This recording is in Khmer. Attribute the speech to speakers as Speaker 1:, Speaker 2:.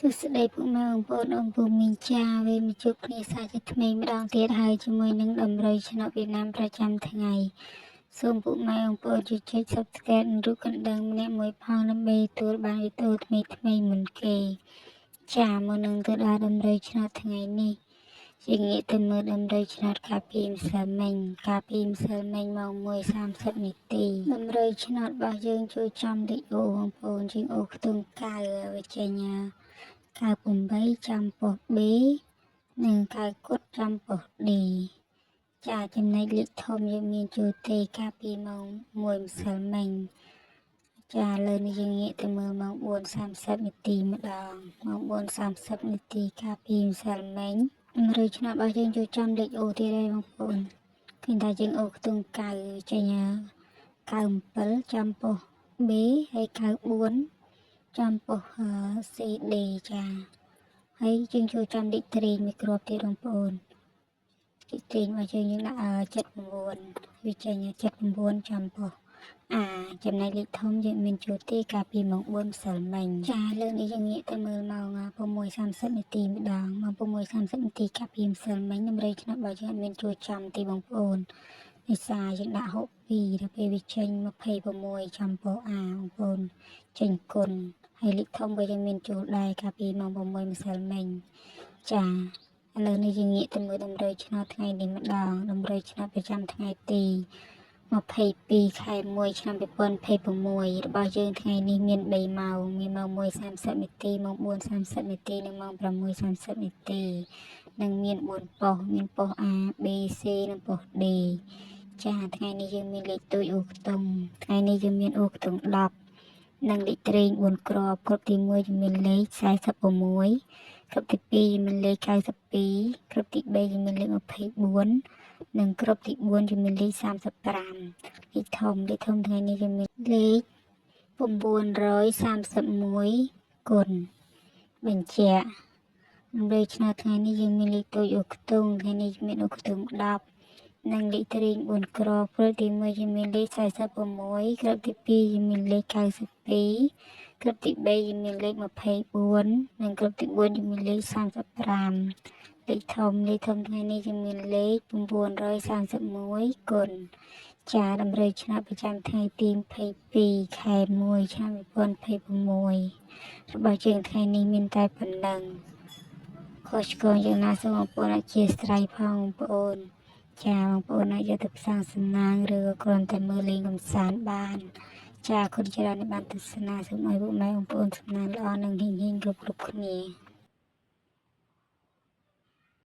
Speaker 1: សួស្តីពុកម៉ែបងប្អូនអ៊ំពូមីងចា វិញមកជួបគ្នាសាជាថ្មីម្ដងទៀតហើយជាមួយនឹងតម្រុយឆ្នោតវៀតណាមប្រចាំថ្ងៃសូមពុកម៉ែបងប្អូនជួយចុច Subscribe និងរូបកណ្ដឹងម្នាក់មួយផងដើម្បីទទួលបានវីដេអូថ្មីៗមុនគេចាមុននឹងទៅដល់តម្រុយឆ្នោតថ្ងៃនេះជាងាកទៅមើលតម្រុយឆ្នោតកាលពីម្សិលមិញកាលពីម្សិលមិញម៉ោង1:30នាទីតម្រុយឆ្នោតរបស់យើងជួយចំលេខអូបងប្អូនជាងអូខ្ទង់9វាចេញ98ចំប៉ុស្ B និង9គុតចំប៉ុស្ D ចាចំណែកលេខធំយើងមានចូលទេកាលពីម៉ោង1ម្សិលមិញចាឥឡូវនេះយើងងាកទៅមើលម៉ោង4:30នាទីម្ដងម៉ោង4:30នាទីកាលពីម្សិលមិញតម្រុយឆ្នោតរបស់យើងចូលចំលេខអូទៀតហើយបងប្អូនឃើញថាយើងអូខ្ទង់9ចេញ97ចំប៉ុស្ B ហើយ94ចំប៉ុស្ CD ចាហើយយើងចូលចាំលេខត្រេងមួយគ្រាប់ទៀតបងប្អូនលេខត្រេងរបស់យើងយើងដាក់79វាចេញ79ចំប៉ុស្អាចំណែកលេខធំយើងមានចូលទេកាលពីម៉ោង4ម្សិលមិញចាលើកនេះយើងងាកទៅមើលម៉ោង6:30នាទីម្ដងម៉ោង6:30នាទីកាលពីម្សិលមិញតម្រុយឆ្នោតរបស់យើងអត់មានចូលចំទេបងប្អូននិសាយើងដាក់62ដល់ពេលវាចេញ26ចំពោះអាបងប្អូនចេញគុណហើយលេខធំក៏យើងមានចូលដែរកាលពីម៉ោង6ម្សិលមិញចាឥឡូវនេះយើងងាកទៅមើលតម្រុយឆ្នោតថ្ងៃនេះម្ដងតម្រុយឆ្នោតប្រចាំថ្ងៃទី22ខែ1ឆ្នាំ2026របស់យើងថ្ងៃនេះមាន3ម៉ោងមានម៉ោង1:30នាទីម៉ោង4:30នាទីនិងម៉ោង6:30នាទីនិងមាន4ប៉ុស្តិ៍មានប៉ុស្តិ៍ A B C និងប៉ុស្តិ៍ D ចាថ្ងៃនេះយើងមានលេខទូចអូខ្ទង់ថ្ងៃនេះយើងមានអូខ្ទង់10និងលេខត្រេង4គ្រាប់គ្រាប់ទី1យើងមានលេខ46គ្រាប់ទី2យើងមានលេខ92គ្រាប់ទី3យើងមានលេខ24និងគ្រាប់ទី4យើងមានលេខ35លេខធំលេខធំថ្ងៃនេះយើងមានលេខ931គុណបញ្ជាក់តម្រុយឆ្នោតថ្ងៃនេះយើងមានលេខតូចអូខ្ទង់ថ្ងៃនេះមានអូខ្ទង់10និងលេខត្រេង4គ្រាប់គ្រាប់ទី1យើងមានលេខ46គ្រាប់ទី2យើងមានលេខ92គ្រាប់ទី3យើងមានលេខ24និងគ្រាប់ទី4យើងមានលេខ35លេខធំលេខធំថ្ងៃនេះយើងមានលេខ931គុណចាតម្រុយឆ្នោតប្រចាំថ្ងៃទី22ខែ1ឆ្នាំ2026របស់យើងថ្ងៃនេះមានតែប៉ុណ្ណឹងខុសឆ្គងយ៉ាងណាសូមបងប្អូនអធ្យាស្រ័យផងបងប្អូនចាបងប្អូនអាចយកទៅផ្សងសំណាងឬក៏គ្រាន់តែមើលលេងកម្សាន្តបានចាគុណច្រើនដែលបានទស្សនាសូមឲ្យពុកម៉ែបងប្អូនសំណាងល្អនិងហិងហិងគ្រប់គ្រប់គ្នា។